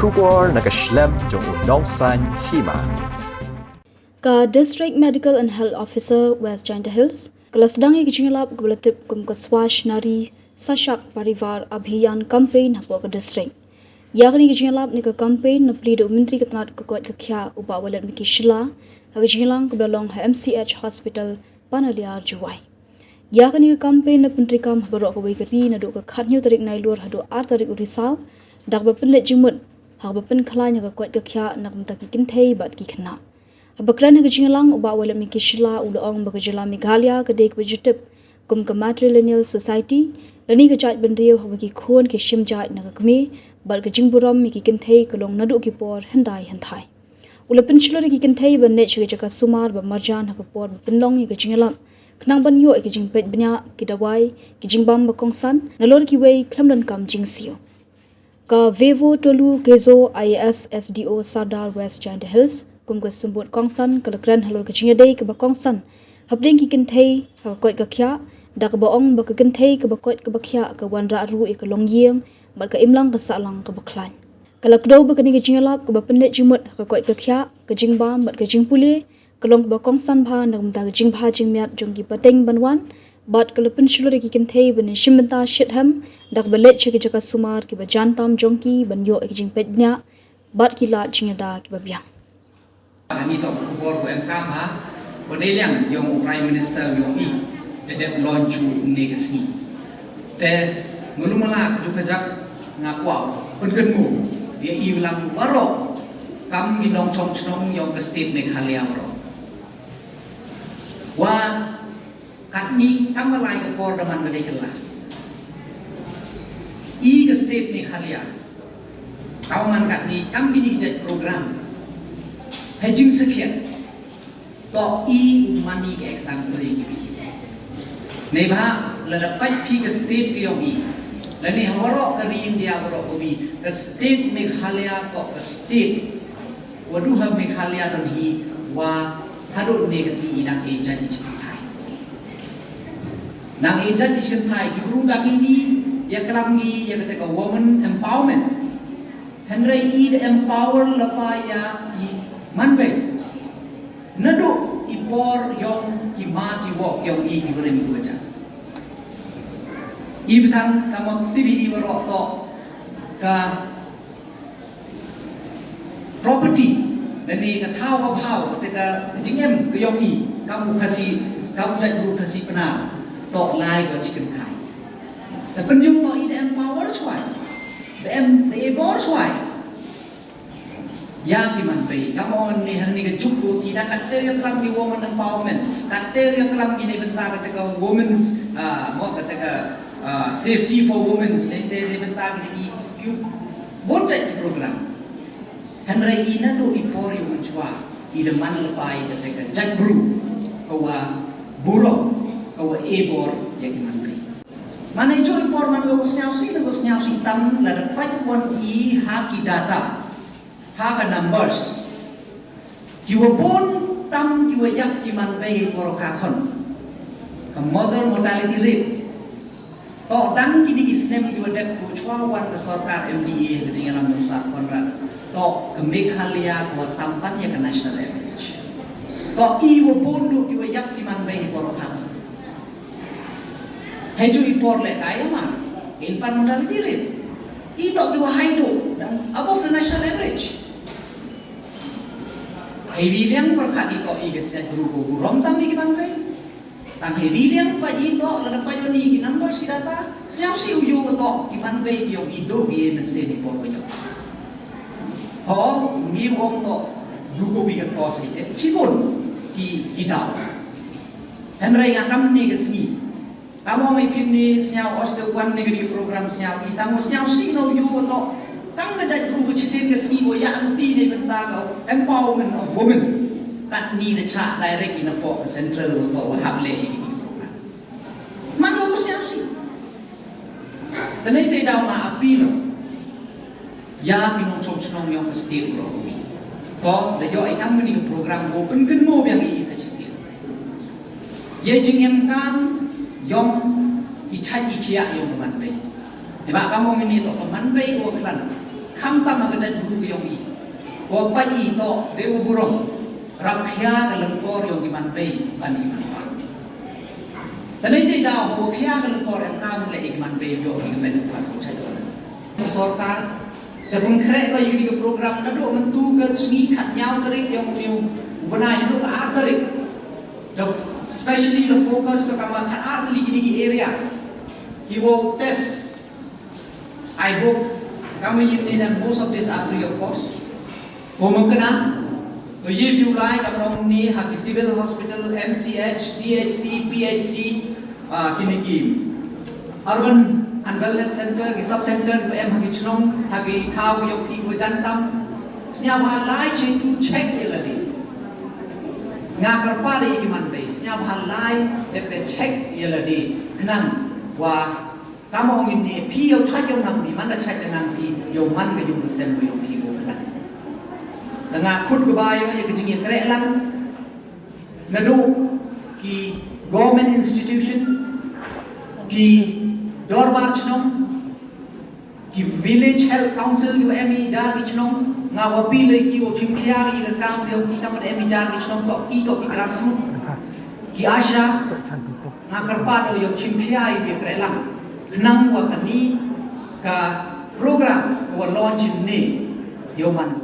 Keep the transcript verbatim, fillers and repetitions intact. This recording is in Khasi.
Khubor na ka shlem jong u Nongsaiñ Hima. Ka District Medical and Health Officer West Jaintia Hills ka la sdang ïa ka jingïalap kaba la tip kum ka Swasth Nari Sashakt Parivar Abhiyan campaign hapoh ka district. Ïa kane ka jingïalap ne ka campaign la plie da u Myntri ka tnad ka koit ka khiah u Bah Wailadmiki Shylla ha ka jingïalang kaba la long ha M C H Hospital Panaliar Jowai. Ïa kane ka campaign la pyntreikam ha baroh kawei ka ri naduh ka khathynñiew tarik Nailur haduh ar tarik u Risaw da kaba pynleit jingmut ha kaba pynkhlaiñ ha ka koit ka khiah na ka bynta ki kynthei bad ki khynnah. Haba kren ha ka jingïalang u Bah Wailadmiki Shylla u la ong ba ka jylla Meghalaya ka dei kaba ju tip kum ka matrilineal society lane ka jaitbynriew ha kaba ki khun ki shim jait na ka kmie bad ka jingburom ïa ki kynthei ka long naduh ki por hyndai hynthai. U la pynshlur ïa ki kynthei ban leit sha ki jaka sumar ba marjan ha ka por ba pynlong ïa ka jingïalap khnang ban ïoh ïa ki jingpeit bniah, ki dawai, ki jingbam ba kongsan nalor kiwei khlem donkam jingsiew. Ka Vevo Tolu Kezo, I A S, S D O Sadar West Jaintia Hills, kum ka symbud kongsan ka la kren halor ka jingïadei kaba kongsan hapdeng ki kynthei ha ka koit ka khiah da kaba ong ba ka kynthei kaba koit kaba khiah ka wanrah ruh ïa ka longïing bad ka imlang ka sahlang kaba khlaiñ. Ka la kdew ba kane ka jingïalap kaba pynleit jingmut ha ka koit ka khiah, ka jingbam bad ka jingpule ka long kaba kongsan bha na ka bynta ka jingbha jingmiat jong ki pateng ban wan bad ka la pynshlur ïa ki kynthei ban ïashim bynta shitrhem da kaba leit sha ki jaka sumar kiba jan tam jong ki ban ïoh ïa ki jingpeit bniah bad ki lad jingïada kiba biang. Ani to khubor ko em kam ha ko dei liang yong u Prime Minister yong i da dep launch u ne ka sngi. Te mulu mala ka juk ka jak nga kwau pynkynmaw ïa i lang baroh kam ki nongchong chnong yong ka state Meghalaya baroh. Wa katni kam ba lai ka por da man ba dei ka la i ka state Meghalaya. Kam man katni kam bini jait program ha jingsakhiat. To i u mani ka example ïa ki. Neibha lada pait phi ka state ka yong i lane ha waroh ka ri India waroh ka wi ka state Meghalaya to ka state wa du ha Meghalaya don hi wa haduh ne ka sngi i nang e jait i chi kynthai. Nang e jait i chi kynthai ki bru dang i ni ïa klam ngi ïa kata ka woman empowerment. Hynrei i da empower lypa ïa i manbei. Naduh i por yong i ma ki wok yong i ki barim ki bacha. I bthang kama tibi i baroh to ka property lane ka thaw ka bhaw kata ka jingem ka yong i kam u Khasi kam u jait bru Khasi Pnar to lai ka chi kynthai. Da pynjung to i da empower chwai da em da e bor chwai. Ïa ki manbei kam ong ne hang ni ka juk ko ki da ka te ïa klam ki woman empowerment ka te ïa klam ki ne bynta kata ka women's ah mo kata ka ah, safety for women's ne te ne bynta ki ki ki bon jait ki program. Hynrei i naduh i por ïa u chwa i da man lypa ïa kata ka jait bru ka wa burom ka wa e bor ïa ki manbei. Mane joi por man ka u sniawsi na u sniawsi tam lada pait wan i ha ki data ha ka numbers. Ki wa bun tam ki wa ïap ki manbei por ka khon ka mother mortality rate. To dang ki dei ki snem ki wa dep ko chwa wan ka sorkar M D A ka jingïalam jong Sir Conrad. To ka Meghalaya ka wa tam pan ïa ka national average. To i wa bun du ki wa ïap ki manbei por ka khon. Hei ju i por le ka ïa ma infant mortality rate. I to ki wa high do dang above the national average. Hei wi liang por ka i to i ka jait bru ko burom tam i ki manbei. Tang hei wi liang pa i to la da pa i ni ki numbers ki data. Sniawsi u ïoh to ki manbei ki ong i do ki e men se ni por ba ïoh. Ho ngi ong to du ko wi ka to si te chi bun ki ki daw. Hynrei nga kam ni ka sngi. Kam ong i phin ni sniaw os te wan ni ka ni program sniaw i tang sniawsi no ïoh to. Tang ka jait bru ka chi sen ka sngi ko ïa anu ti ni bynta ka empowerment of women. Kat ni na cha direct i na po ka central to wa hap le i ni program. Man ko sniawsi. Tane te daw ma appeal. Ïa ki nongchong chnong yong ka state ro. To da ïoh i kam ni ka program ko pynkynmaw biang i sa chi sien. Ïa jingem kam yong i chait i khiah yong ka manbei. Ïa ba kam ong ni to ka manbei ko klan. Khamtam ha ka jaitbru ka jong i. Ko pat i to dei u burom. Rap khia ka lyngkor jong ki man bei ban i man pa. Tane dei daw ko khia ka lyngkor em kam le i man bei jong i met pat ko jaitbru. Ka sorkar da pynkreh ko i ka program naduh mynta ka sngi khat nyaw tarik jong u bnai haduh ka ar tarik. Da specially the focus ka kama khat ar tarik kini ki area. Ki wo test I hope kama ïa mynne most of this are free of cost. Ko mengkena to ïa phi u lai ka prong ni ha ki civil hospital, M C H, C H C, P H C, ah, kine ki urban and wellness center, ki sub center ki em ha ki chnong, ha ki thaw ki ïoh ki wa jantam. Sñiaw ha lai che tu check ïa lade. Nga kyrpad ïa ki man bei sñiaw ha lai dep te check ïa lade. Khnang wa Kama ong ine phi ïoh chait ïoh nang phi man da chait da nang phi ïoh man ka ïoh ka sem ïoh phi ïoh ka nang. Ka nga khut ka ba ïoh ïa ka jingïakhreh lang. Naduh ki government institution, ki dorbar chnong, ki village health council ïoh em i jar ki chnong, nga wa pi le ki ïoh chim khia ïa ka kam ïoh ki kam em i jar ki chnong to ki to ki grassroots, ki ASHA, Nga kyrpad ïa u chim khia ïa u khreh lang. Khnang wa kani ka program wa launch ne ïa u man